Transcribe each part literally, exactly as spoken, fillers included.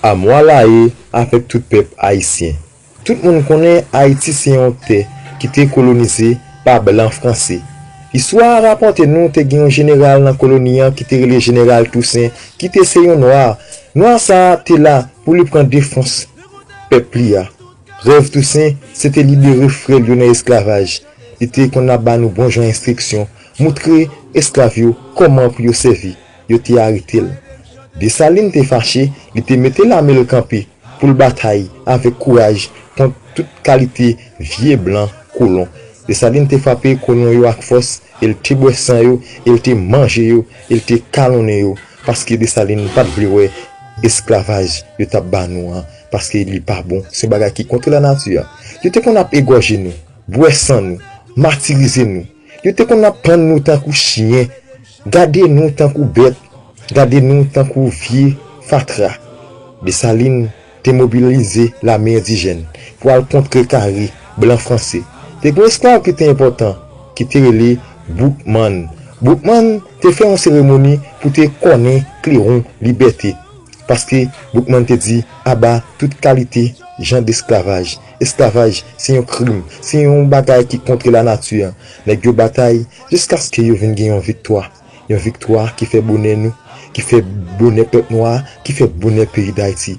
Amwalaye avèk tout pèp ayisyen. Tout moun konnen Ayiti se yon tè ki te kolonize pa blan franse. Istwa a rapòte nou te gen yon jeneral nan koloni an ki te rele Jeneral Tousen, ki te se yon nwa. Nwa sa a te la pou li pran defans pèp li a. Rèv Tousen, se te libere frè l yo nan esklavaj. Li te konn ap ba nou bon jan enstriksyon, moutre esklav yo kòman pou yo sèvi. Yo te arete l. Desalin te fache, li te mete lame l kanpe pou l batay avèk kouraj kont tout kalite vye blan kolon. Desalin te frape kolon yo ak fòs, e l te bwè san yo, e l te manje yo, e l te kalonnen yo, paske Desalin pa t vle wè esklavaj yo t ap ba nou an, paske li pa bon, se yon bagay ki kont lanati a. Yo te konn ap egòje nou, bwè san nou, matirize nou. Yo te konn ap pann nou tankou chen, gade nou tankou bèt, gade nou tankou vye fatra. Desalin te mobilize lame endijèn pou al kontrekare blan franse. Te gen yon esklav ki te enpòtan, ki te rele Boukman. Boukman te fè yon seremoni pou te kònen klewon libète. Paske Boukman te di aba tout kalite jan desklavaj. Esklavaj, se yon krim, se yon bagay ki kont lanati a. Nèg yo batay jiskaske yo vin gen yon viktwa. Yon viktwa ki fè bonè nou, ki fè bonè pèp nwa, ki fè bonè peyi Dayiti.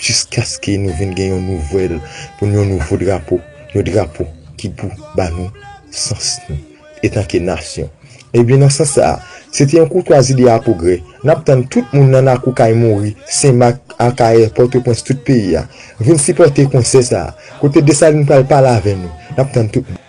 Jiskaske nou vin gen yon nouvèl, pou nou yon nouvo drapo, yon drapo ki pou ba nou sans nou, etanke nasyon. Ebyen, nan sans sa a, se te yon koutwazi de a pwogrè. N ap tann tout moun nan lakou kay mouri, Senmak, Akayè, Pòtoprens, tout peyi a. Vin sipòte konsè sa a, kote Desalin pral pale avè nou. N ap tann tout moun.